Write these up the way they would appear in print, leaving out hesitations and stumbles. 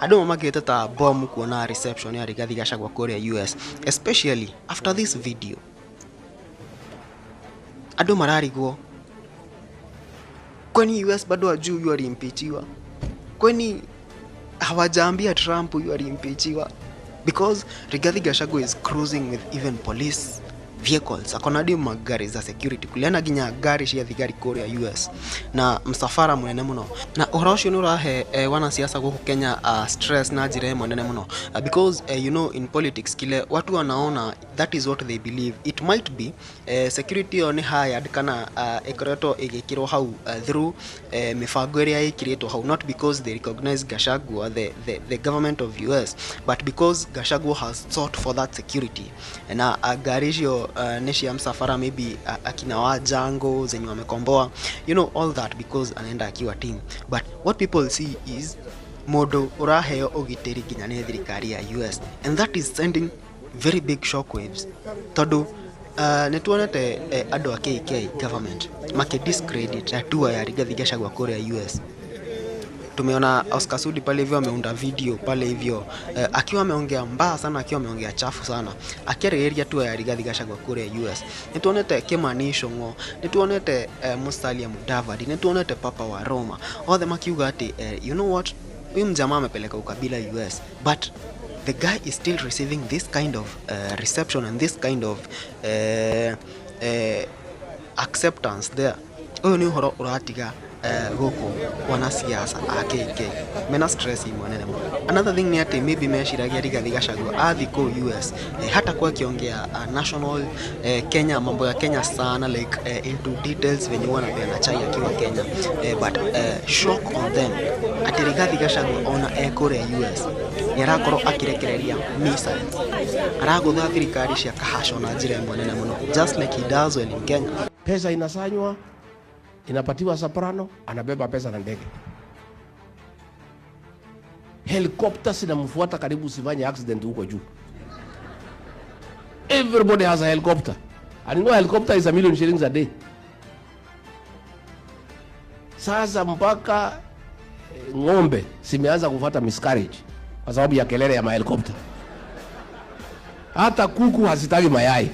Andũ mamakĩte ta bomu kuona reception ya Rigathi Gachagua kũrĩa US, especially after this video. Andũ mararigwo, kwani US bado hawajui huyu aliimpeachiwa? Kwani hawajaambia Trump huyu aliimpeachiwa? Because Rigathi Gachagua is cruising with even police vehicles, akona hadi magari za security kuliana nginya ngari cia thigari kũrĩa US na msafara munene mũno. Na ũhoro ũcio nĩ ũrahe wanasiasa gũkũ Kenya stress na njĩra ĩmwe nene mũno, because you know, in politics kile watu wanaona, that is what they believe. It might be security ĩyo nĩ hired kana ĩkoretwo ĩgĩkĩrwo hau through mĩbango ĩrĩa ĩkĩrĩtwo hau, not because they recognize Gachagua, the government of US, but because Gachagua has sought for that security. Na ngari icio nĩ cia msafara, maybe akina wa Jango zenye wamekomboa, you know, all that, because anaenda akiwa team. But what people see is mũndũ ũraheo ũgitĩri nginya nĩ thirikari ya US, and that is sending very big shockwaves, tondũ nĩ tuonete andũ a KK government makĩ discredit hatua ya Rigathi Gachagua kũrĩa US. Tumeona Oscar Sudi pale hivyo ameunda video pale hivyo, akiwa ameongea mbaya sana, akiwa ameongea chafu sana, akĩarĩrĩria hatua ya Rigathi Gachagua kũrĩa US. Nĩ tuonete Kimani Ichung'wa, nĩ tuonete Musalia Mudavadi, nĩ tuonete Papa wa Roma, othe makiuga atĩ you know what, huyu mjamaa amepeleka ukabila US, but the guy is still receiving this kind of reception and this kind of acceptance there. Ũyũ nĩ ũhoro ũratiga gũkũ wanasiasa a KK mena stress imwe nene mũno. Another thing nĩ atĩ maybe meciragia Rigathi Gachagua athi kũu US, hata kuwa akiongea national, Kenya, mambo ya Kenya sana, like into details venye huwa anapeana chai akiwa Kenya, but shock on them atĩ Rigathi Gachagua ona e kũrĩa US nĩ arakorwo akĩrekereria missiles, aragũtha thirikari cia kahaco na njĩra ĩmwe nene mũno, just like he does well in Kenya. Pesa inasanywa, inapatiwa Soprano, anabeba pesa na ndege. Helicopter zinamfuata karibu usifanye accident huko juu. Everybody has a helicopter. And you know helicopter is 1 million shillings a day. Sasa mpaka ng'ombe zimeanza kufuata miscarriage kwa sababu ya kelele ya mahelikopta. Hata kuku hazitagi mayai.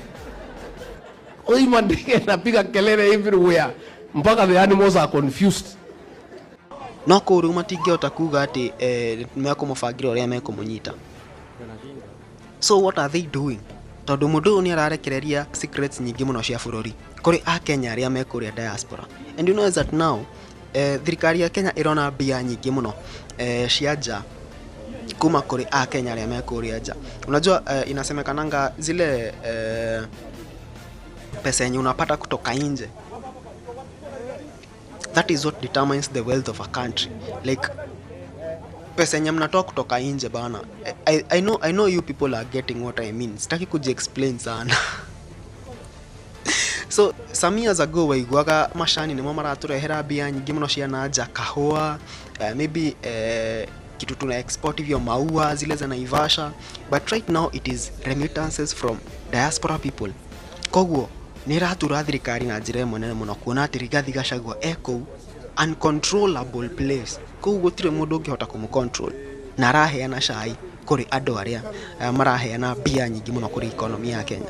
Huyu mandege anapiga kelele everywhere mpaka the animals are confused. No kũu rĩu matingĩhota kuga atĩ mekũmũbangĩra ũrĩa mekũmũnyita. So what are they doing? Tondũ mũndũ ũyũ nĩ ararekereria secrets nyingĩ mũno cia bũrũri kũrĩ akenya arĩa me kũrĩa diaspora. And you know that now thirikari ya Kenya ĩrona mbia nyingĩ mũno cia nja kuma kũrĩ akenya arĩa me kũrĩa nja. Unajua inasemekananga zile pesa yenye unapata kutoka nje, that is what determines the wealth of a country. Like pesa yenye mnatoa kutoka nje bana, I know you people are getting what I mean, sitaki kuji-explain sana. So some years ago waiguaga macani nĩmo maratũrehera mbia nyingĩ mũno cia nanja, kahũa, maybe kitu tuna export hivyo, maua zile za Naivasha, but right now it is remittances from diaspora people. Koguo nĩ ĩratura thirikari na njĩra ĩmwe nene mũno kuona atĩ Rigathi Gachagua e kũu uncontrollable place, kũu gũtirĩ mũndũ ũngĩhota kũmũ-control, na araheana cai kũrĩ andũ arĩa maraheana mbia nyingĩ mũno kũrĩ economy ya Kenya.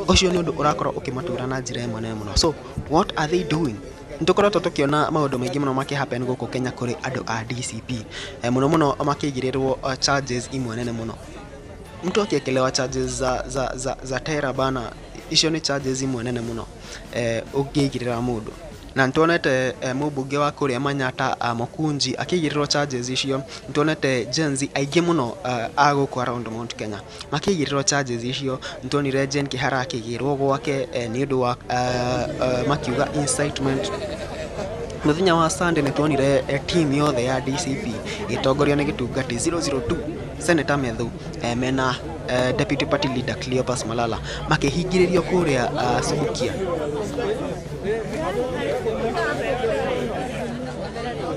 Ũcio nĩ ũndũ ũrakorwo ũkĩmatura na njĩra ĩmwe nene mũno. So what are they doing? Nĩtũkoretwo tũkĩona maũndũ maingĩ mũno makĩ-happen gũkũ Kenya kũrĩ andũ a DCP, mũno mũno makĩigĩrĩrwo charges imwe nene mũno. Mtu akiekelewa charges za terror bana, icio nĩ charges imwe nene mũno ũngĩigĩrĩra mũndũ. Na nĩtuonete mũmbunge wa kũrĩa Manyata, Mukunji, akĩigĩrĩrwo charges icio. Nĩtuonete Gen Z aingĩ mũno a gũkũ around Mount Kenya makĩigĩrĩrwo charges icio. Nĩtuonire Jane Kihara akĩgĩrwo gwake nĩ ũndũ wa makiuga incitement. Mũthenya wa Sunday nĩtuonire team yothe ya DCP ĩtongorio nĩ Gĩtungati 002 Senator Methu, mena Deputy Party Leader Cleopas Malala makĩhingĩrĩrio kũrĩa Subukia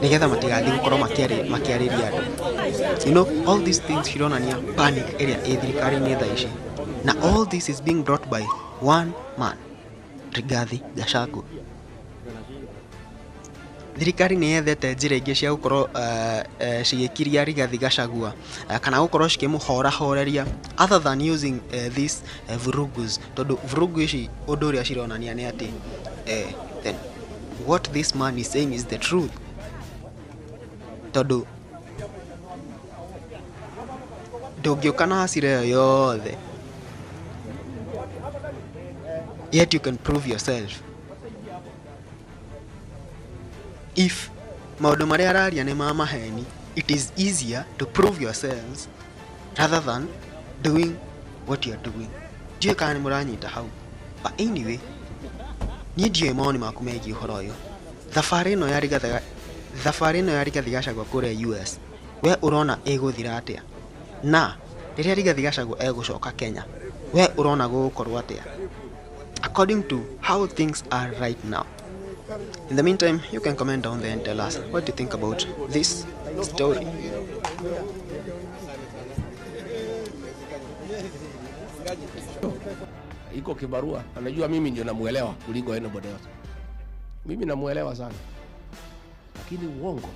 nĩgetha matigathiĩ gũkorwo makĩarĩria andũ. You know, all these things cironania panic ĩrĩa ĩ thirikari-inĩ thaa ici, na all this is being brought by one man, Rigathi Gachagua. Thirikari nĩ yethete njĩra ingĩ cia gũkorwo cigĩkiria Rigathi Gachagua kana gũkorwo cikĩmũhorahoreria other than using these vurugus, tondũ vurugu ici ũndũ ũrĩa cironania nĩ atĩ then what this man is saying is the truth, tondũ ndũngĩũka na hasira ĩyo yothe yet you can prove yourself. If maũndũ marĩa araria nĩ ma maheni, it is easier to prove yourselves rather than doing what you are doing. Ndiũĩ kana nĩ mũranyita hau, but anyway niĩ ndiũĩ mawoni maku megiĩ ũhoro ũyũ. Thabarĩ ĩno ya Rigathi, thabarĩ ĩno ya Rigathi Gachagua kũrĩa US, we ũrona ĩgũthira atĩa? Na rĩrĩa Rigathi Gachagua egũcoka Kenya, we ũrona gũgũkorwo atĩa according to how things are right now? In the meantime, you can comment down there and tell us what you think about this story. Iko kibarua, anajua mimi ndio namuelewa kuliko anybody else. Mimi namuelewa sana. Lakini uongo.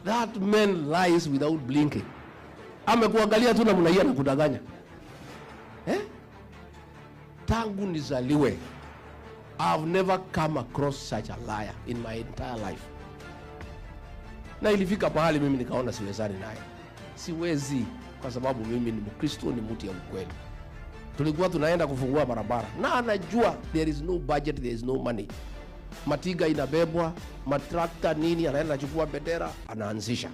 That man lies without blinking. Amekuangalia tu namna hiyo na kudanganya. Eh? Tangu nizaliwe, I've never come across such a liar in my entire life. Na ilifika pahali mimi nikaona siwezani naye. Siwezi, kwa sababu mimi ni Mkristo, ni mtu ya ukweli. Tulikuwa tunaenda kufungua barabara na anajua there is no budget, there is no money. Matiga inabebwa, matrakta nini, anaenda anachukua bendera, anaanzisha.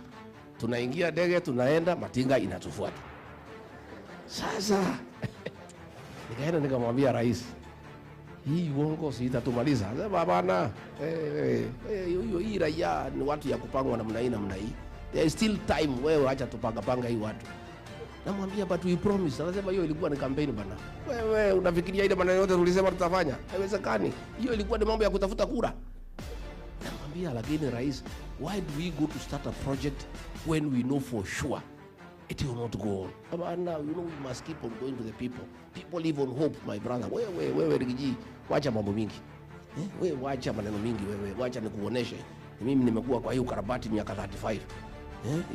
Tunaingia ndege, tunaenda, matinga inatufuata. Sasa nikaenda nikamwambia rais, hii uongo si itatumaliza. Sema bana, hii raia ni watu ya kupangwa namna hii namna hii. There is still time, wewe acha tupanga panga hii watu. Namwambia but we promise. Anasema hiyo ilikuwa ni campaign bana. Wewe unafikiria ile maneno yote tulisema tutafanya? Haiwezekani. Hiyo ilikuwa ni mambo ya kutafuta kura. Namwambia lakini rais, why do we go to start a project when we know for sure it will not go on? Bana, you know we must keep on going to the people. People live on hope, my brother. Wewe wewe Rigiji, wacha mambo mingi. Wewe wacha maneno mingi wewe, wacha nikuoneshe. Mimi nimekuwa kwa hiyo ukarabati miaka 35.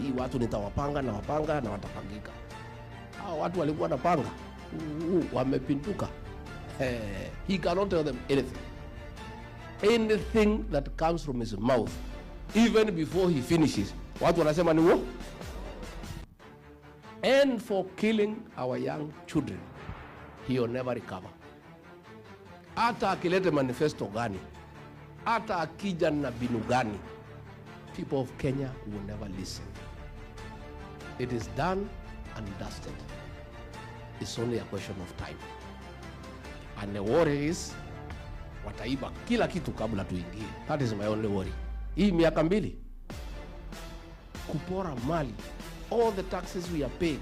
Hii watu nitawapanga na wapanga na watapangika. Hao watu walikuwa napanga, wamepinduka. He cannot tell them anything. Anything that comes from his mouth, even before he finishes, watu wanasema ni uongo. And for killing our young children, he will never recover. Hata akilete manifesto gani, hata akija na binu gani, people of Kenya will never listen. It is done and dusted. It's only a question of time. And the worry is, wataiba kila kitu kabla tuingie. That is my only worry. Hii miaka mbili, kupora mali, all the taxes we are paying,